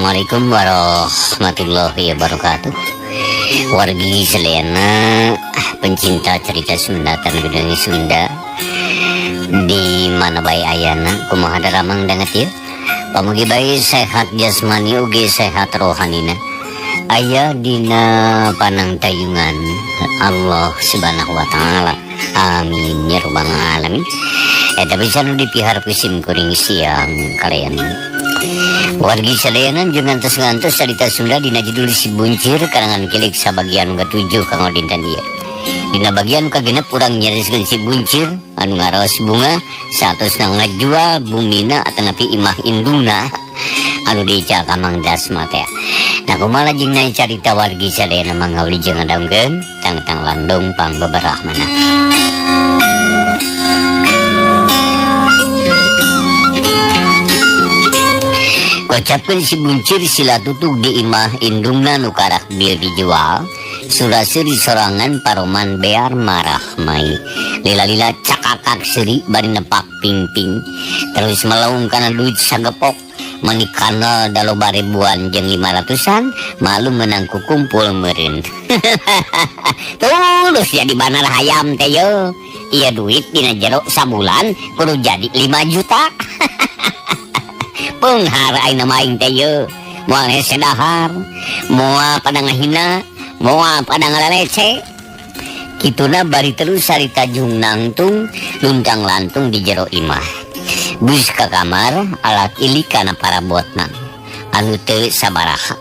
Assalamualaikum warahmatullahi wabarakatuh. Wargi sadayana pencinta cerita Sunda tan gedung Sunda di mana bae ayana, kumaha daramang danget ieu? Pamugi bae sehat jasmani ugi sehat rohanina. Aya dina panangtayungan Allah Subhanahu wa taala. Amin ya rabbal alamin. Eta bisa nu dipiharap ku sim kuring siang kalian. Wargi sadayana jeung ngantos-ngantos carita Sunda dina judul Si Buncir karangan Kilik sabagian ke-7 kanggo dinten ieu. Dina bagian kagenep urang nyariskeun si Buncir anu ngaraos bunga saatosna ngajual bumina atanapi imah indungna anu diical ka Mang Dasma teh. Nah, kumaha lajengna carita wargi sadayana mangga wilujeng ngadongkeun tangtang landung pangbeberahmana. Kocapkeun si Buncir sila tutug di imah indungna nu karak bil dijual. Sura-seuri sorangan paroman bear marah mai. Lila-lila cakakak seuri bari nepak pingping. Terus melaung kana duit sagepok. Mani kanal daloba ribuan jeung 500-an, maklum menang ku kumpul meureun. Tulus jadi banar hayam teh yo. Iya duit dina jero sabulan kudu jadi 5 juta. Penghar aing nama aing teh yo. Moal hese dahar, moal pada ngahina, moal pada ngalalece. Kituna bari terus sarita jung nangtung luntang lantung di jero imah. Bus ka kamar alat ilik kana parabotna anu teu sabaraha.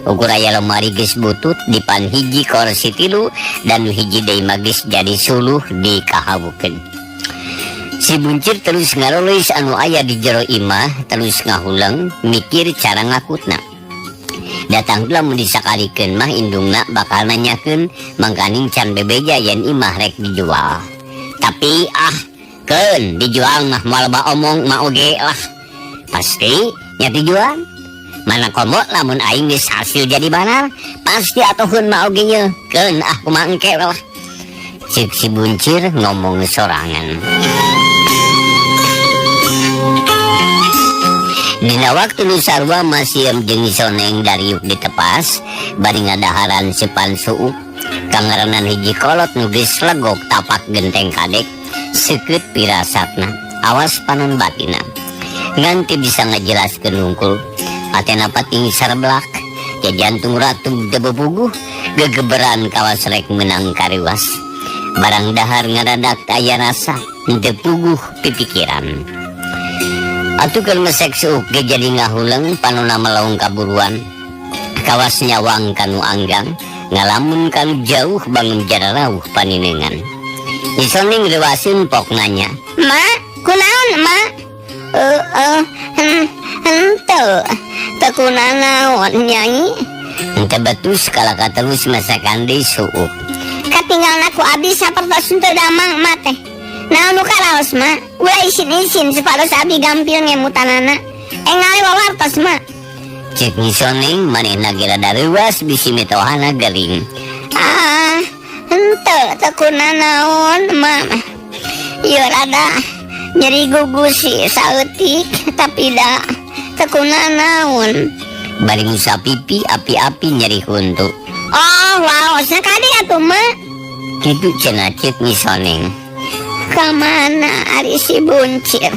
Ukur aya lemari geus butut dipan hiji kursi tilu dan nu hiji deui mah geus jadi suluh dikahawukeun. Si Buncir terus ngaroleus anu aya di jero imah terus ngahuleng mikir cara ngakutna. Datang lamun disakalikeun mah indungna bakal nanyakeun mangkaning can bebeja yen imah rek dijual. Tapi ah keun dijual mah moal loba omong mah oge lah. Pasti nya dijual. Mana komo lamun aing geus hasil jadi banar pasti atoheun mah oge nya. Keun ah kumaha engke lah. Cik si Buncir ngomong sorangan. Dina waktu nu sarua masih jeung Soneng dariuk ditepas bari ngadaharan sepan suuk kangaranan hiji kolot nu geus legok tapak genteng kadek seukeut pirasatna awas panon batina nganti bisa ngajelaskeun hungkul atena pating sarblak ja jantung ratu teu bebuguh gegeberan kawas rek meunang kariwas barang dahar ngadadak aya rasa teu puguh pipikiran. Atuh keur mesek suuk ge jadi ngahuleng panona melaung kaburuan kawas nyawang kanu anggang ngalamun kanu jauh bangun jararauh paninengan. Isoning reuaseun pok nanya, Ma, kunaon ma? Henteu, teu kunanaon nyai. Henteu betus kalaka terus mesekan deui suuk. Katinggalna ku abdi sapertos teu damang ma teh. Naon nu karaos ma? Ulah isin-isin supados abdi gampil ngemutanana. Engal wawartos ma. Cek Nyi Soneng manehna ge rada reuas bisi mitohana gering. Ah, henteu teu kunanaon ma. Ieu rada nyeri gugusi saeutik tapi da teu kunanaon. Bari ngusap pipi api-api nyeri huntu. Oh, waosna kade atuh ma. Kitu cenah cek Nyi Soneng. Kamana ari si Buncir?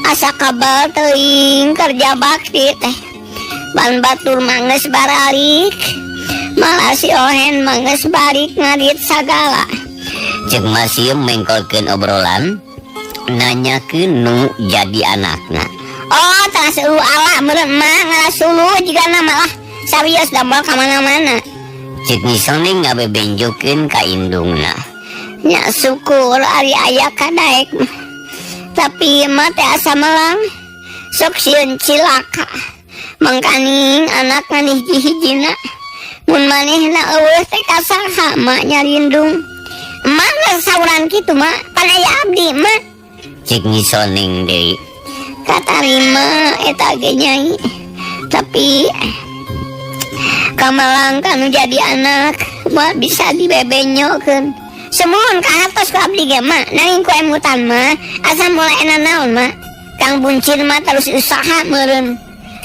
Asa kabal teuing kerja bakti teh. Ban batur mah geus baralik. Malah si Ohen mah geus balik ngarit sagala. Cek Masiem mengkolkeun obrolan nanyakeun nu jadi anakna. Oh, tah seueuh ala meureun mah ngarasuluh jigana malah sarios da moal ka mana-mana. Cek Nyi Soneng ngabebenjokeun ka indungna. Nya syukur ari aya kadaek mah. Tapi mah teh asa melang sok sieun cilaka. Mangkaning anak maneh hiji-hijina. Mun manehna eueuh teh ka saha mah nyarindung. Emak geus sauran kitu mah, pan aya abdi mah. Cek Nyi Soneng deui. Katarima eta ge nyai. Tapi kamalang kanu jadi anak mah bisa dibebenyokeun. Semohon ka hartos ku abdi ge mah, nanging ku emutan mah asa mulai enak naon mah. Kang Buncir mah terus usaha meureun.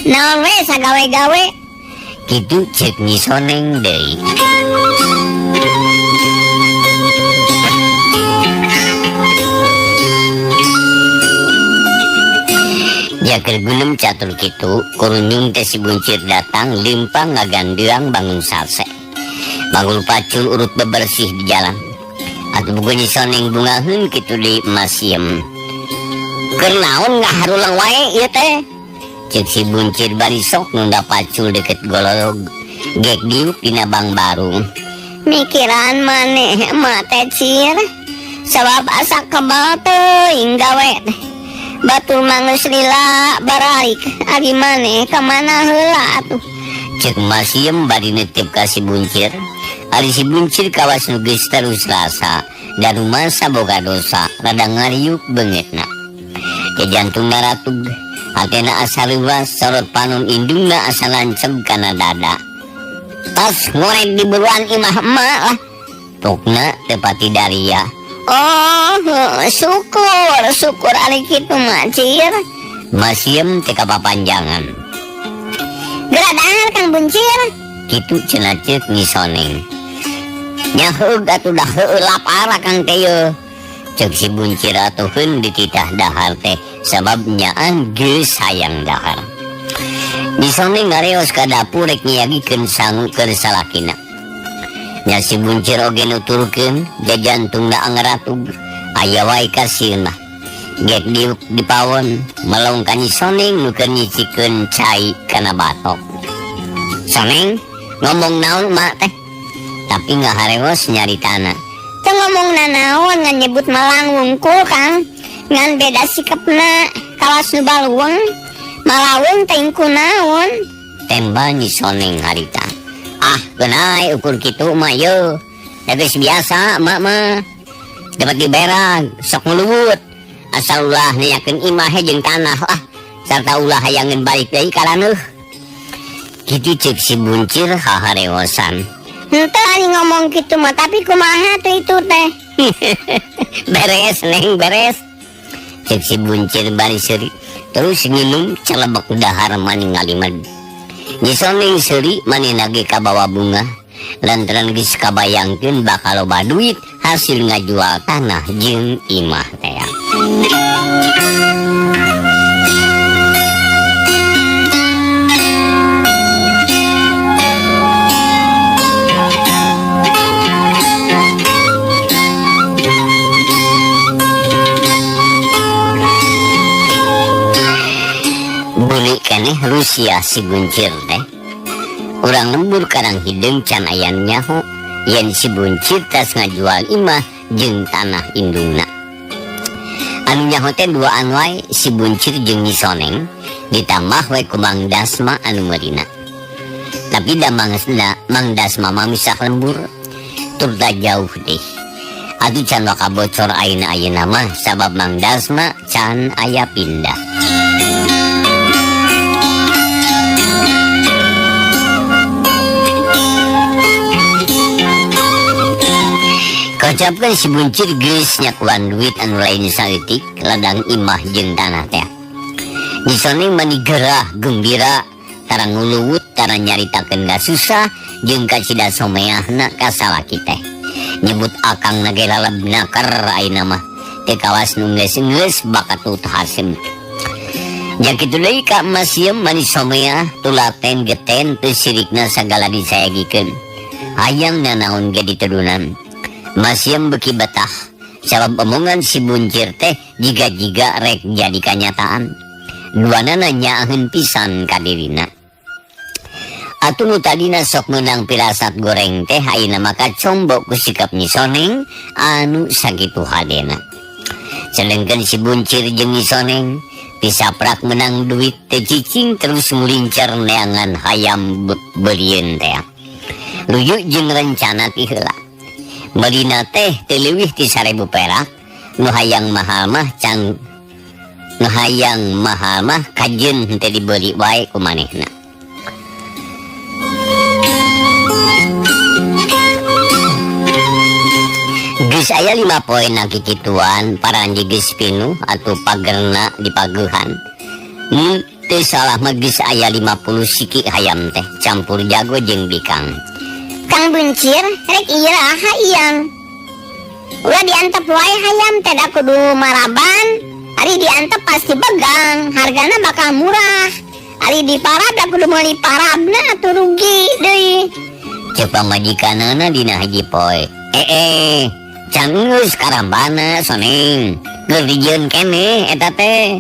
Naon we sagawe-gawe. Kitu cek Nyi Soneng deui. Jaker gunem catur kitu, kurunyung teh si buncir datang limpang ngagandeang bangun salse. Bangun pacul urut bebersih di jalan. Atuh buku Nyi Soneng bungaheun kitu di Masiem. Keur naon ngaharulang wae ieu teh? Cek si buncir bari sok nunda pacul deket golorog. Gek diuk dina bang barung. Mikiran maneh mah teh cir. Sabab asa kebal teuing gawe teh. Batur mah geus lila baralik. Ari maneh ka mana heula atuh? Cek Masiem bari nitip ka si buncir. Ari si buncir kawas nu geus terus rasa dan rumasa boga dosa rada ngariuk beungeutna. Ke jantungna ratug, hatena asa leuwas, sorot panon indungna asa lanceb kana dada. Tas ngorek di buruan imah emak lah. Pokna teu pati daria. Oh, syukur, syukur ari kitu mah cir. Masiem teh kapapanjangan. Geura dahar Kang Buncir. Kitu cenah ceuk Nyi Soneng. Nyaheug atuh dah heueuh lapar Kang teh yeuh. Ceuk si Buncir atuheun dititah dahar teh sabab nyaan geus hayang dahar. Nyi Soneng ngareos ka dapur rek nyayagikeun sangu keur salakina. Nya si Buncir oge nuturkeun jajantungna angeratug aya wae kasieun mah. Gek diuk di pawon melong ka Nyi Soneng nu keur nyicikeun cai kana batok. Soneng ngomong naon mak teh? Tapi ngaharewos nyaritana. Teu ngomong nanaon ngan nyebut malang wungkul Kang. Ngan beda sikepna kawas nu baluweung. Malawung teh kunaon? Tembal Nyi Soneng harita. Ah, geunai ukur kitu mah yeuh. Da geus biasa mak mah. Dapat diberag, sok nguluwut. Asal ulah nanyakeun imah jeung tanah lah. Sarta ulah hayangeun balik deui ka laneuh. Kitu ceuk si Buncir haharewosan. Henteu ari ngomong kitu mah, tapi kumaha teh itu teh? Beres neng, beres. Ceuk si Buncir bari seuri. Terus nginum celebek dahar maning ngalimed. Nyi Soneng seuri manehna ge kabawa bunga. Lantaran geus kabayangkeun bakal loba duit hasil ngajual tanah jeung imah teh. Buni keneh Rusia si Buncir teh. Urang lembur karang hideung can aya nyaho yen si Buncir tas ngajual imah jeung tanah indungna. Anu nyaho teh duaan wae si Buncir jeung Nyi Soneng ditambah we ku Mang Dasma anu meurina. Tapi da Mang Dasma mah misah lembur turta jauh deh. Atuh can waka bocor ayeuna-ayeuna mah sabab Mang Dasma can aya pindah. Kocapkeun si Buncir geus nyakuan duit anu lain saeutik ladang imah jeung tanah teh. Nyi Soneng mani gerah gembira tara nguluwut tara nyaritakeun kasusah jeung kacida someahna ka salaki teh. Nyebut akang na ge lalebna ker ayeuna mah teu kawas nu geus-geus bakatut hasem. Nya kitu deui ka Masiem mani someah tulaten geten teu sirikna sagala disayagikeun. Hayang nanaon ge ditedunan. Masiem beuki betah sabab omongan si Buncir teh jiga-jiga rek jadi kanyataan. Duanana nyaaheun pisan ka dirina. Atuh nu tadina sok meunang pirasat goreng teh ayeuna mah kacombok ku sikap Nyi Soneng anu sakitu hadena. Sedengkeun si Buncir jeung Nyi Soneng pisaprak menang duit teh cicing terus ngulincer neangan hayam beulieun teh. Luyu jeung rencana ti heula. Melina teh teu leuwih ti 1000 perak, nu hayang mahal mah can, nu hayang mahal mah kajeun henteu dibeli wae ku manehna. Geus aya 5 poe na kikituan, paranji geus pinuh atuh pagerna dipageuhan. Teu salah mah geus aya 50 siki hayam teh campur jago jeung bikang. Kang Buncir rek iraha iyang. Ulah diantep wae hayam teh da kudu maraban. Ari diantep pasti begang, hargana bakal murah. Ari diparab da kudu meuli parabna atuh rugi deui. Ceuk pamajikanana dina hiji poe. Can geus karambana soneng. Keur dijieun keneh eta teh.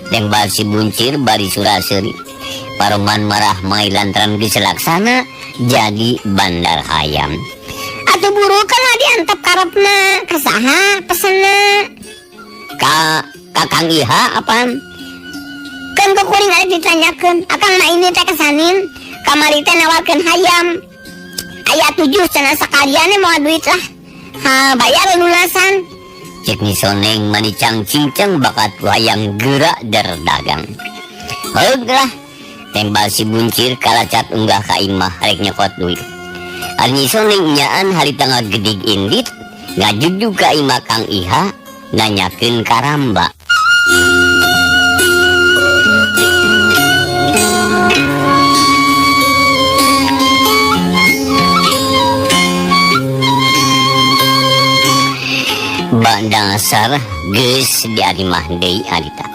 Tembal si Buncir bari sura-seuri. Paroman marah mai lantaran geus laksana jadi bandar hayam. Atuh buru kana diantep karepna, ka saha pesenna? Ka Kang Iha apaan? Keun ku kuring ari ditanyakeun, akang mah ini teh kesanin, kamari teh nawarkeun hayam. Aya 7 cenah sakalian moal duit lah. Ha, bayar lunasan. Cek Nyi Soneng mani cangcingcang bakat ku hayam geura derdagang. Heug lah, tembal si Buncir kalacat unggah ka imah rek nyokot duit. Ari Nyi Soneng nyaan harita ngagedig indit, ngajujug ka imah Kang Iha nanyakeun karamba. Bandasar geus diarimah deui harita.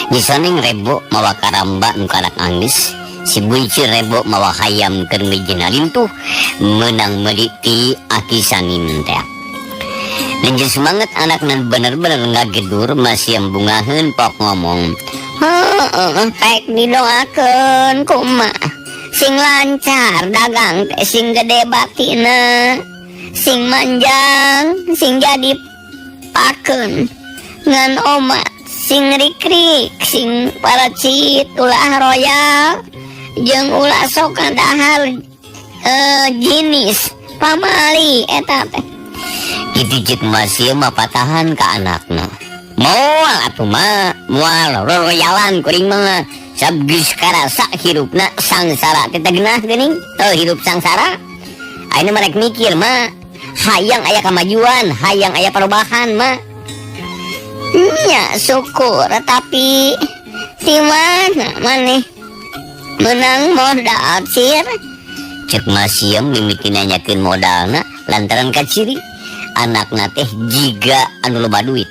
Nyi Soneng rebo mawa karamba nu karak anggeus, si Buncir rebo mawa hayam keur ngejena lintuh meunang meuli ti aki Sanim teh. Lenje semangat anakna bener-bener ngagedur masih yang bungaheun pok ngomong. Heeh, pek didoakeun kumaha sing lancar dagang teh sing gede batina, sing manjang, sing jadi pakeun ngan omat sing rikrik, sing paracit ulah royal jeung ulah sok dahar jinis pamali eta teh. Kitu cik masih mah patahan ka anakna. Moal atuh mah, moal royalan kuring mah. Sab geus karasa hirupna sangsara teh teh geunah geuning. Teu hirup sangsara. Ayeuna mah rek mikir mah, hayang aya kamajuan, hayang aya perubahan mah. Nya syukur tapi di mana maneh menang modal cir? Cek Masiem mimiti nanyakeun modalna lantaran kaciri anakna teh jiga anu loba duit.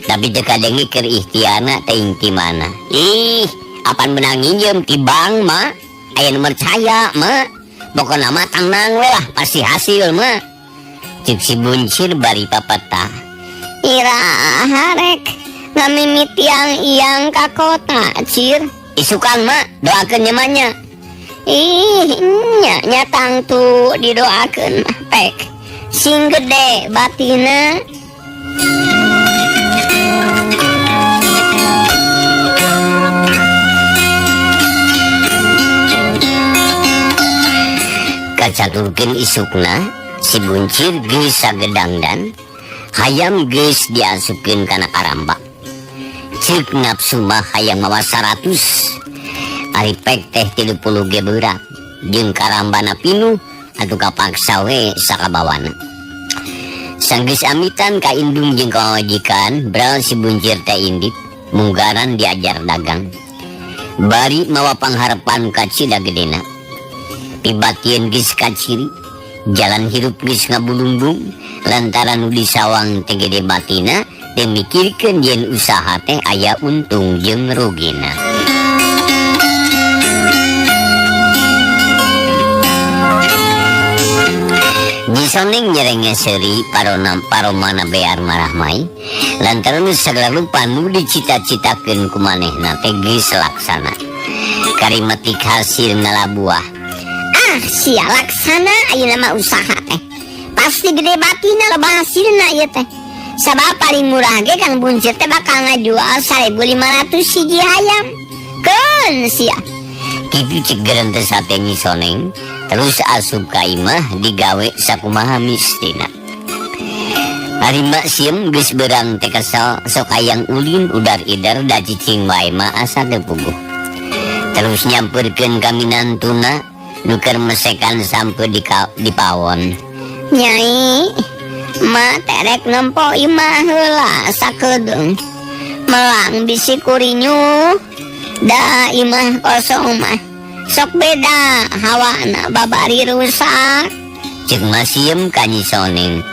Tapi teu kadenge keur ikhtiarna teuing ti mana. Ih, apan menang nginjem ti bank mah? Aya nu percaya mah. Pokona mah tenang we lah, pasti hasil mah. Cek si Buncir bari papatah. Iraha rek ngamimitiang iyang ka kota cir. Isukan mah doakeun nyamannya. Ih, nya nyatang tu didoakeun mah pek. Sing gede batina. Kacaturkeun isukna si Buncir geus sagedangdan, hayam geus diasupkeun kana karamba. Ceuk nafsu mah hayang mawa 100. Ari pek teh 30 ge beurang jeung karambana pinuh atuh kapaksa we sakabawana. Sanggeus amitan ka indung jeung pamajikan, bral si Buncir teh indit munggaran diajar dagang. Bari mawa pangharepan ka cida gedena. Pibatieun geus kaciri, jalan hirup geus ngabulungbung lantaran nu disawang teh gede batina teu mikirkeun yen usaha teh aya untung jeung rugina. Nyi Soneng nyerenge seuri paromana bear marah mai lantaran sagala rupa nu dicita-citakeun ku manehna teh geus laksana. Karimetik hasil ngalabuah. Ah, sia laksana ayeuna mah usaha teh. Pasti gede batina loba hasilna ieu teh. Sabab paling murah ge Kang Buncir teh bakal ngajual 1.500 hiji hayam. Keun sia. Kitu cek gerentes hate Nyi Soneng, terus asup ka imah digawe sakumaha mistina. Ari mak sieum geus beurang teh kesel sok hayang ulin udar-idar da cicing wae mah asa teu puguh. Terus nyamperkeun ka minantuna nu keur mesekan sampe di pawon. Nyai, mak terek nempo imah heula sakedeung. Melang bisi kurinyuh. Da imah kosong mah sok beda hawana babari rusak. Cek Masiem ka Nyi Soneng.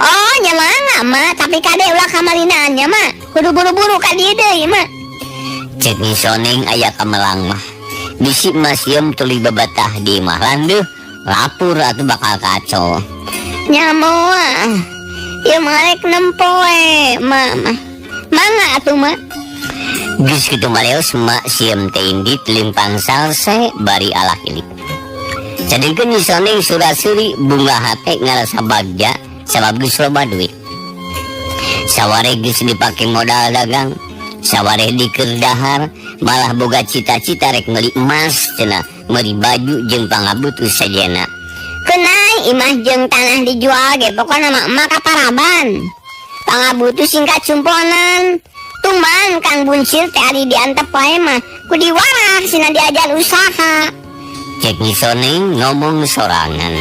Oh nya mangga mah, tapi kade ulah kamarinaan nya mah. Kudu buru-buru ka dieu deui mah. Cek Nyi Soneng aya kamelang mah. Bisi Masiem tuluy babatah di imah landeuh, lapur atuh bakal kacau. Nya moal. Ieu mah rek nempo we mah mah. Mangga atuh mah. Geus kitu maleos Mak Siem teh indit limpang salse bari alak ilik. Sadengkeun Nyi Soneng sura-suri bunga hate ngarasa bagja sabab geus loba duit. Saware geus dipake modal dagang, saware dikeur dahar, malah boga cita-cita rek meuli emas cenah, meuli baju jeung pangabutuh sajena. Kenai imah jeung tanah dijual ge pokona mah emak kaparaban. Pangabutuh singkat cumponan. Tuman Kang Buncir teh ari diantep wae mah ku diwarah sina diajar usaha. Cek Nyi Soneng ngomong sorangan.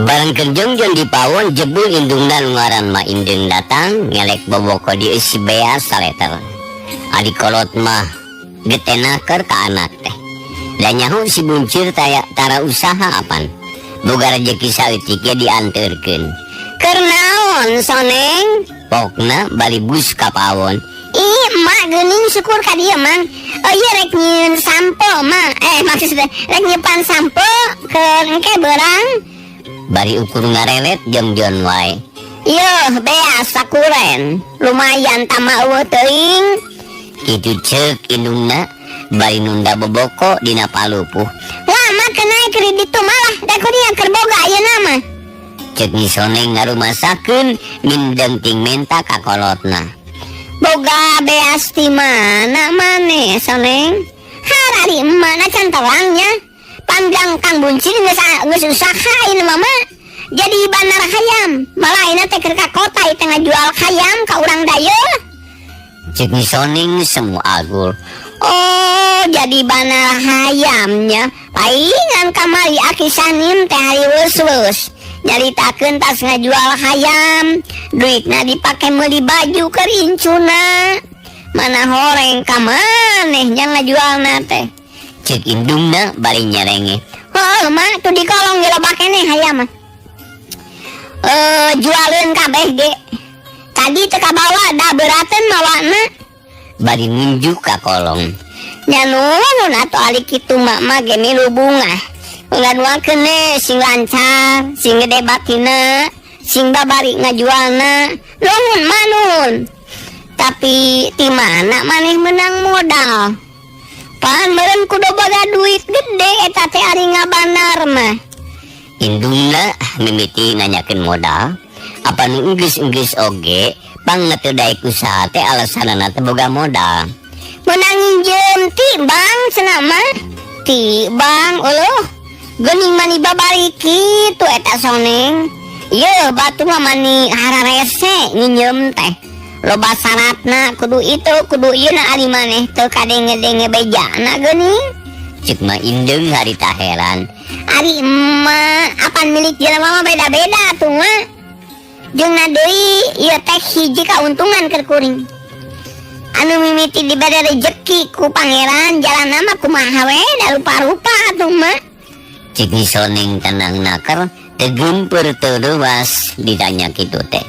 Barang kerjongjon di pawon jebul indungna nu ngaran Ma Indeng datang ngelek boboko dieusi bea saleter. Ari kolot mah getenaker ka anak teh. Da nyaho si Buncir taya tara usaha apan. Boga rejeki saeutik ge dianteurkeun. Keur naon Soneng? Pokna bali bus ka pawon. Ih, emak geuning syukur ka dieu mang. Oh iya rek nyieun sampo mak. Maksudnya rek nyepan sampo keur engke beurang. Bari ukur ngarelet jongjon wae. Yeuh, beas sakuren. Lumayan tama eueuh teuing. Kitu ceuk indungna bari nunda boboko dina palupuh. Lama kenai kredit tuh malah da kudu keur boga ayeuna mah. Ceuk Nyi Soneng ngarumasakeun mindeng ting menta ka kolotna. Boga beas ti mana maneh Soneng? Harari emak na can terangnya. Pandang Kang Buncir geus usaha ayeuna mah mah. Jadi bandar hayam, malah ayeuna teh keur ka kota ieu teh ngajual hayam ka urang dayeuh. Ceuk Nyi Soneng semu agul. Oh, jadi bandar hayamnya. Palingan kamari aki Sanim teh hari weus-weus. Nyaritakeun tas ngajual hayam, duitna dipake meuli baju keur incuna. Mana horeng ka maneh nya ngajualna teh. Ceuk indungna bari nyerenge. Heuh, mah tuh di kolong ge loba keneh hayam mah. Jualeun kabeh ge. Tadi teu kabawa da beurateun mawana. Bari nunjuk ka kolong. Nya nuhun atuh ari kitu mak mah ge milu bungah. Ngaduakeun we sing lancar, sing gede batina, sing babari ngajualna. Nuhun mah nuhun. Tapi ti mana maneh menang modal? Pan meureun kudu boga duit gede eta teh ari ngabanar mah. Indungna mimiti nanyakeun modal. Apa nu enggeus-enggeus oge pang teu daek usaha teh alasanana teh boga modal. Menang nginjem ti bang cenah mah. Ti bang eueuh. Geuning mani babari kitu eta Soneng. Yeuh batu mah mani hararese nginjem teh. Loba syaratna kudu itu kudu ieu na ari maneh teu kadenge-denge bejana geuning. Ceuk Ma Indeng harita heran. Ari emak apan milik jelema mah beda-beda atuh mah. Jeung deui ieu teh hiji kauntungan keur kuring. Anu mimiti dibere rejeki ku pangeran jalanna mah kumaha we da rupa-rupa atuh mah. Ceuk Nyi Soneng tenang naker teu geumpeur teu leuwas ditanya kitu teh.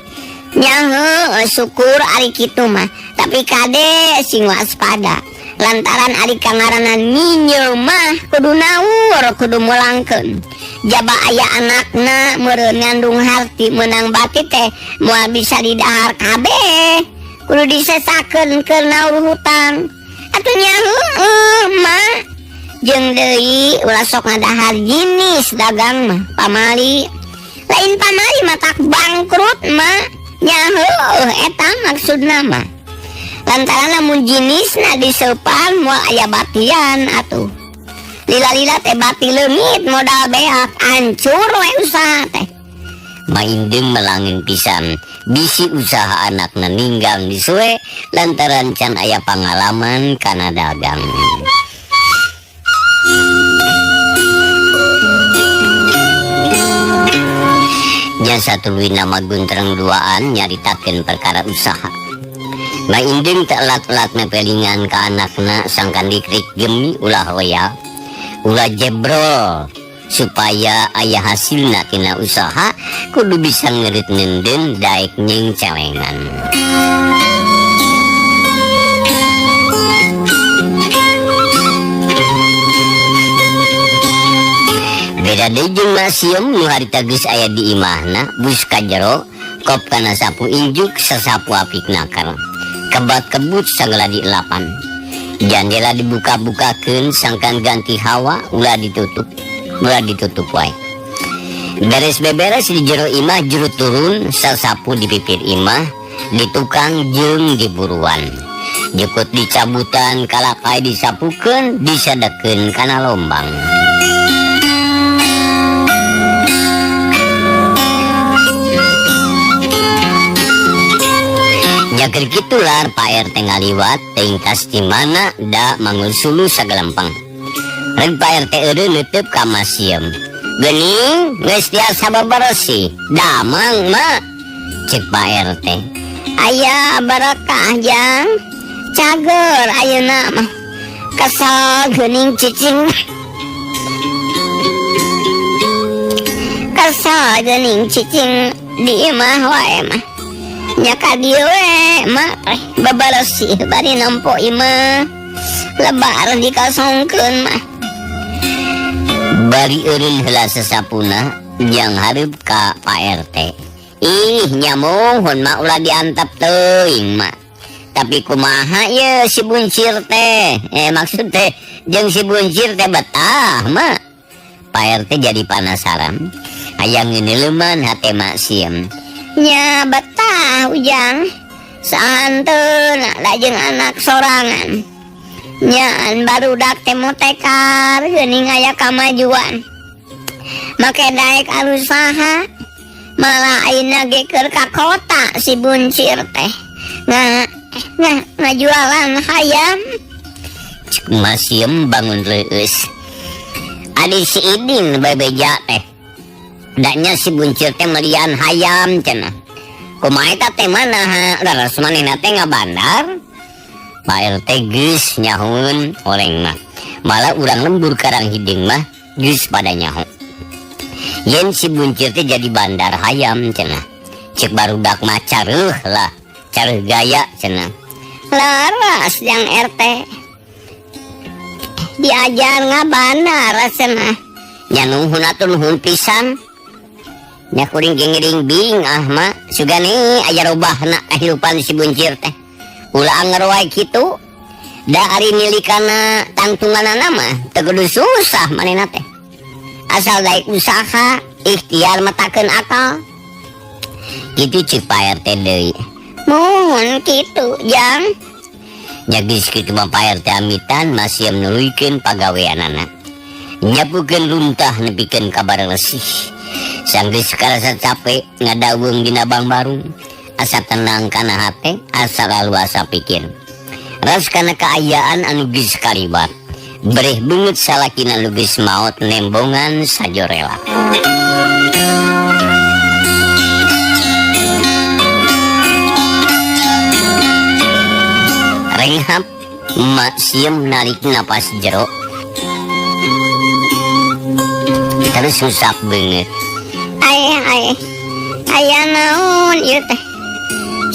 Nya heueuh syukur ari kitu mah, tapi kade sing waspada. Lantaran ari kangaranan minyeum mah kudu naur kudu mulangkeun. Jaba aya anakna meureun ngandung harti meunang bati teh moal bisa didahar kabeh. Kudu disesakeun keur naur hutang. Atuh nya heueuh mah. Jeung deui ulah sok ngadahar jinis dagang mah pamali. Lain pamali mah tak bangkrut mah. Nya heueuh eta maksudna mah. Lantaran lamun jinisna diseupan moal aya batian atuh. Lila-lila teh bati leungit modal beak hancur we usaha teh. Ma Indeng melangin pisan bisi usaha anakna ninggang disuwe lantaran can aya pangalaman kana dagang. Nya satuluyna mah guntreng duaan nyaritakeun perkara usaha. Ma Indung teh elat-elat mepelingan ka anakna sangkan dikrik gemi ulah royal, ulah jebrol supaya aya hasilna tina usaha kudu bisa ngeureut neundeun daek nyeng celengan. Beda deui jeung Mak Siem nu harita geus aya di imahna bus ka jero kop kana sapu injuk sasapu apik nakal. Kebat-kebut sagala dielapan. Jandela dibuka-bukakeun sangkan ganti hawa ulah ditutup. Ulah ditutup wae. Beres beberes di jero imah juru turun sasapu di pipir imah di tukang jeung di buruan. Jukut dicabutan kalakai disapukeun disadekeun kana lombang. Nyaker kitu lar Pak RT ngaliwat teuing tas di mana da mangusulu sagalempang. Reg Pak RT eureun neuteub ka Mas Siem. Geuning geus tiasa bebersih. Damang mak. Cek Pak RT. Aya barakah jang. Cager ayeuna mah. Kesel geuning cicing. Kesel geuning cicing di imah wae mah. Nya ka dieu we mak teh bebersih bari nempo imah. Lebar dikosongkeun mah. Bari eureun heula sesapuna jang hareup ka Pak RT. Ih nyamuhun mak ulah diantep teuing mak. Tapi kumaha ye si buncir teh? Maksud teh jeung si buncir teh betah mak. Pak RT jadi penasaran. Hayang ngeuneuleman hate Mak Siem. Nya betah ujang. Sahanteun da jeung anak sorangan. Nyaan barudak teh motekar geuning aya kamajuan. Make daek arusaha. Malah ayeuna ge keur ka kota si buncir teh. Ngajualan hayam. Cek Mak Siem bangun reueus. Adi si Idin bebeja teh. Danya si buncir teh melian hayam cenah. Kumaha eta teh mana leres manehna teh ngabandar? Pak RT geus nyahoeun horeng mah. Malah urang lembur Karang Hideung mah geus pada nyaho. Yen si buncir teh jadi bandar hayam cenah. Cek barudak mah careuh lah, careuh gaya cenah. Leres yang RT. Diajar ngabandar cenah. Nya nuhun atuh nuhun pisan. Nya kuring ge ngiring bing ah mak sugane aya robahna kahirupan si buncir teh. Ulah anger wae kitu. Da ari milikana tangtunganana mah teu kudu susah manehna teh. Asal daek usaha, ikhtiar matakeun akal. Kitu ceuk Pak RT deui. Mun kitu jang. Nya geus kitu mah Pak RT amitan masih nuluykeun pagaweanana. Nyapukeun runtah nepikeun ka baresih. Sanggeus karasa capek ngadawung dina bangbarung. Asa tenang kana hate, asa laluasa pikir. Ras kana kaayaan anu geus kaliwat. Bereh beungeut salakina nu geus maot nembongan sajorela. Renghap Mak Siem narik napas jero. Terus usap beungeut. Ayah, ayah. Aya naon ieu teh?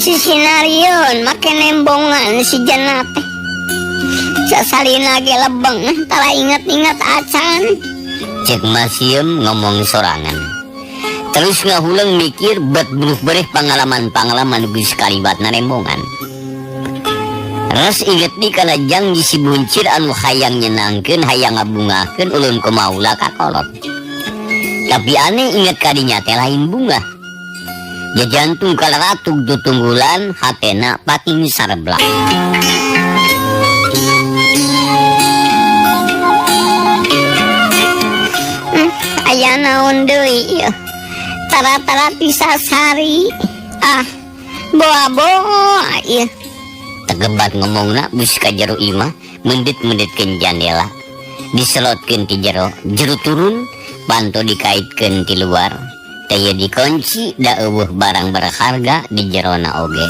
Si sinarieun make nembongan si jana teh. Sasalina ge lebeng tara inget-inget acan. Cek Mak Siem ngomong sorangan. Terus ngahuleng mikir bet beruh-bereh pengalaman-pengalaman geus kaliwat narembongan. Ras inget di kana jang si buncir anu hayang nyenangkeun, hayang ngabungahkeun ulun kumaula ka kolot. Tapi aneh inget kadinya teh lain bunga. Ja jantung kalaratug tutunggulan hatena pating sareblak. Aya naon deui ieu? Tara-tara tisasari. Ah, boa-boa ieu. Tegebat ngomongna geus ka jero imah, mendit-menditkeun jandela. Diselotkeun ti jero, jero turun, panto dikaitkeun ti luar. Teu dikunci da eueuh barang berharga di jerona oge.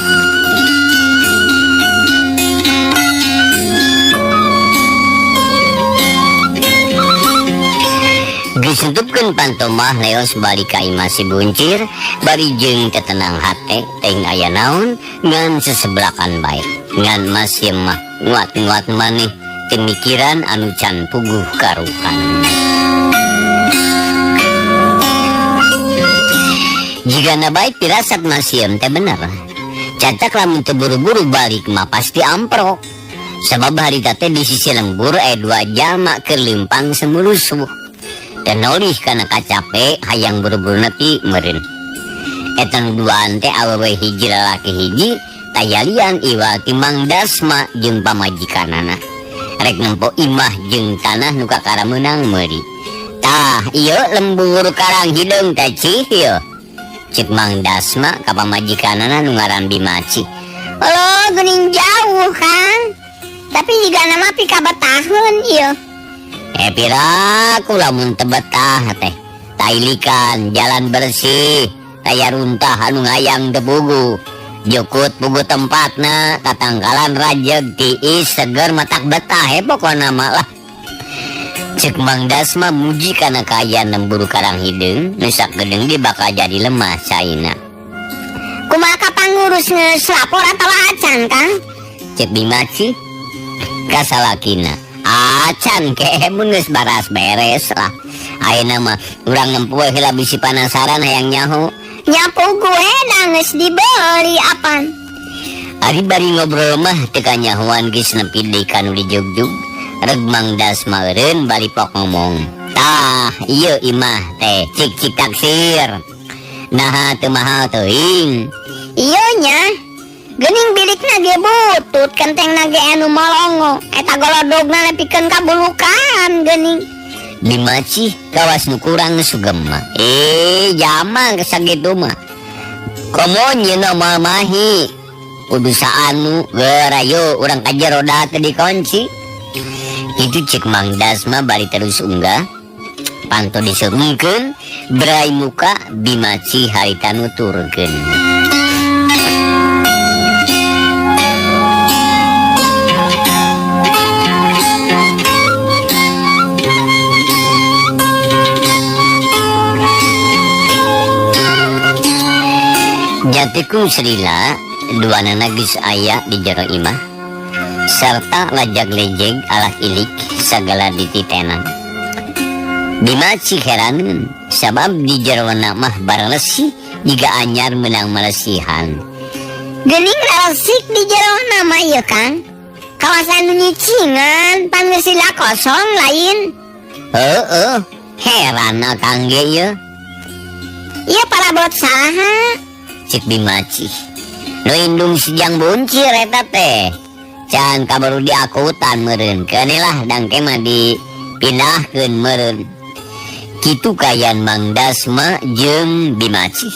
Geus nutupkeun panto mah leos balik ka imah si Buncir bari jeung tetenang hate teuing aya naon ngan sesebelakan bae. Ngan masih mah nguat-nguat maneh temikiran anu can puguh karuhan. Jigana baik pirasat masiem teh bener. Catak lamun teu buru-buru balik mah pasti amprok. Sebab harita teh di sisi lembur dua jalma keur leumpang semulusuh. Teu nolih kana kacape hayang buru-buru nepi meureun. Eta nu duaan teh awewe hiji lalaki hiji tayalian iwal ti Mang Dasma jeung pamajikanana. Rek nempo imah jeung tanah nu kakara meunang meuri. Tah ieu lembur Karang Hideung teh cih ieu. Cek Mang Dasma ka pamajikanana nu ngaran Bimaci. Olo geuning jauh Kang. Tapi jigana mah pikabetaheun ieu. Piraku lamun teu betah teh. Tailikan jalan bersih, taya runtah anu ngayang teu pugu. Jukut pugu tempatna, tatangkalan rajeg tiis seger matak betah pokona mah lah. Cek Mang Dasma muji kana kaayaan lembur Karang Hideung, nu sakedeung di bakal jadi lemah caina. Kumaha ka pangurus geus lapor atawa acan Kang? Cek Bimaci ka salakina. Acan ke mun geus baras beres lah. Ayeuna mah urang nempo we heula bisi panasaran hayang nyaho. Nya puguh da geus dibeli apan. Ari bari ngobrol mah teu kanyahoan geus nepi deui ka nu dijugjug. Reg Mang Dasma eureun bari pok ngomong. Tah, ieu imah teh cik-cik taksir. Naha teu mahal teuing. Ieu nya. Geuning bilikna ge butut, kentengna ge anu molongo. Eta golodogna nepikeun ka bulukan geuning. Dimaci kawas nu kurang sugema. Jama sakitu mah. Komo nyeuna moal mahi. Kudu saanu geura urang ka jero da teh dikunci. Itu cek Mang Dasma bari terus unggah. Panto diserungkeun, berai muka Bimaci harita nuturkeun. Jatiku Srila dua nana geus aya di jero imah sarta lajag-lejeg alak ilik sagala dititenan. Bimaci heraneun sabab di jerona mah barelesih jiga anyar meunang malesihan. Geuning resik di jerona mah ieu Kang. Kawasan nu nyicingan pan geus lila kosong lain. Heueuh, heran Kang ge ieu. Ieu parabot saha? Cek Bimaci. Nu indung sijang buncir eta teh. Can kabaru diakutan meureun. Keun lah dangke mah dipindahkeun meureun. Kitu kayan Mang Dasma jeung Bimaci.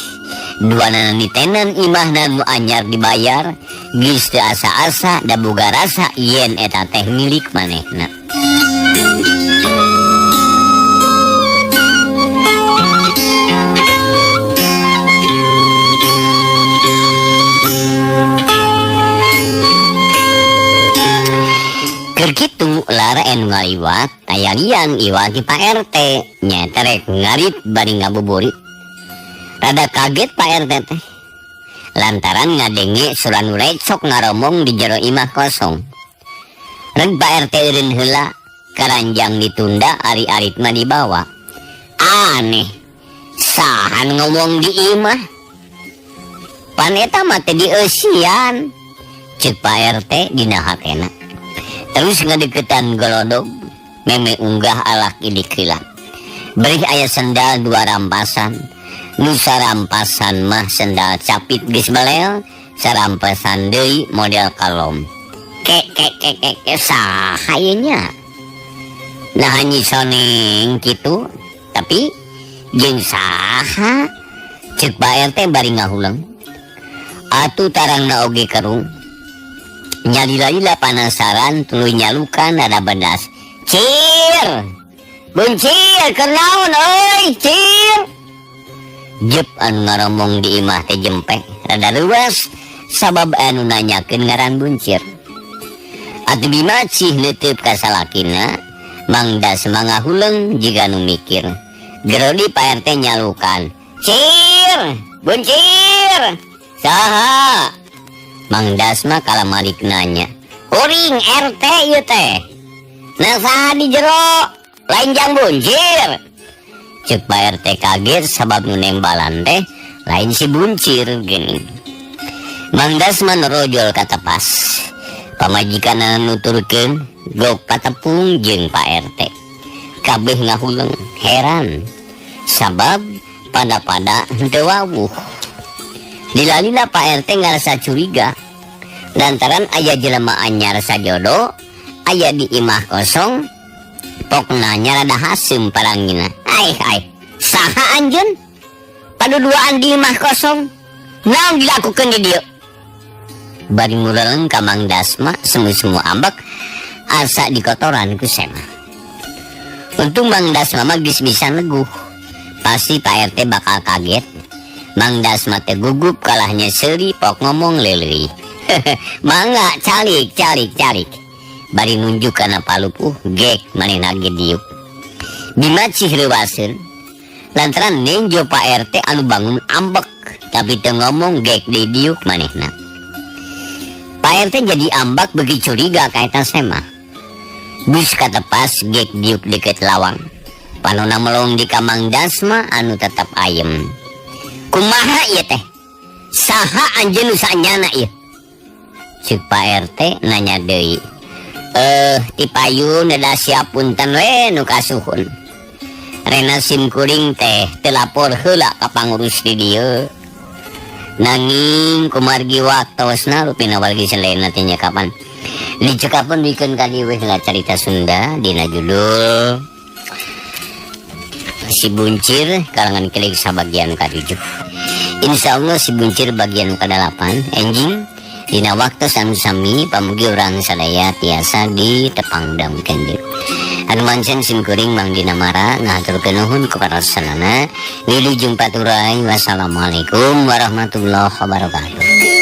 Duanana nitenan imahna nu anyar dibayar, geus teu asa-asa da boga rasa yen eta teh milik manehna. Keur kitu lara anu ngaliwat tayalian iwal ti Pak RT nyaeta rek ngarit bari ngabuburit. Rada kaget Pak RT teh lantaran ngadenge sora nu recok ngaromong di jero imah kosong. Reg Pak RT eureun heula karanjang ditunda ari-arit mah dibawa. Aneh, saha nu ngomong di imah? Pan eta mah teh dieusian. Ceuk Pak RT dina hatena. Terus ngadeukeutan golodog meme unggah alak idik heula. Berih aya sendal dua rampasan. Nu sarampasan mah sendal capit geus balel, sarampasan deui model kalom. Ke ke ke ke ke saha ieu nya? Nah nyisoneng kitu, tapi jeung saha? Ceuk Pak RT bari ngahuleng. Atuh tarangna oge kerung. Nyalila-lila panasaran tuluy nyalukan rada bedas. Cir! Buncir, keur naon euy, cir? Jep anu ngaromong di imah teh jempe rada luas sabab anu nanyakeun ngaran buncir. Atuh Bima cih neuteup ka salakina, Mang Dasma ngahuleng jiga nu mikir. Gerodi Pak RT nyalukan, "Cir, buncir." "Saha?" Mang Dasma kalamalik nanya. "Kuring RT ieu teh." "Nah saha di jero? Lain jang buncir." Cek Pak RT kaget sabab nu nembalan teh lain si buncir gini. Mang Dasma nerojol ka tepas. Pamajikan nuturkeun gok patepung jeung Pak RT. Kabeh ngahuleng heran. Sabab pada-pada henteu wawuh. Lila-lila Pak RT ngarasa curiga. Lantaran aya jelema anyar sajodo, aya di imah kosong, pokna nya rada haseum parangina. Ai ai, saha anjeun? Paduduaan di imah kosong. Naon dilakukeun di dieu? Bari ngureleng ka Mang Dasma semu-semu ambek asa dikotoran ku sema. Untung Mang Dasma mah geus bisa neguh. Pasti Pak RT bakal kaget. Mang Dasma teh gugup kalahnya seuri pok ngomong leuleui. Mangga calik calik calik. Bari nunjuk kana palupuh gek manehna ge diuk. Bima cih reuwaseun. Lantaran nenjo Pak RT anu bangun ambek tapi teu ngomong gek di diuk manehna. Pak RT jadi ambak beuki curiga ka eta sema. Geus katepas gek diuk deket lawang. Panona melong di ka Mang Dasma anu tetap ayem. Kumaha ieu teh? Saha anjeun nu saenyana ieu? Cek Pak RT nanya deui. Ti payun da siap punten we nu kasuhun. Rena sim kuring teh teu lapor heula ka pangurus di dieu. Nanging kumargi waktosna rupina wargi selena teh nya kapan. Dicekapkeun bikeun ka dieu we heula carita Sunda dina judul Si Buncir kalangan kilig sabagian ka-7. Insya Allah si Buncir bagian ka-8 enjing dina waktu anu sami pamugi urang sadaya tiasa ditepang damkeun deui. Anu mancen sim kuring Mang Dina Mara ngahaturkeun nuhun kepada sanana. Wilujeng paturay. Wassalamualaikum warahmatullahi wabarakatuh.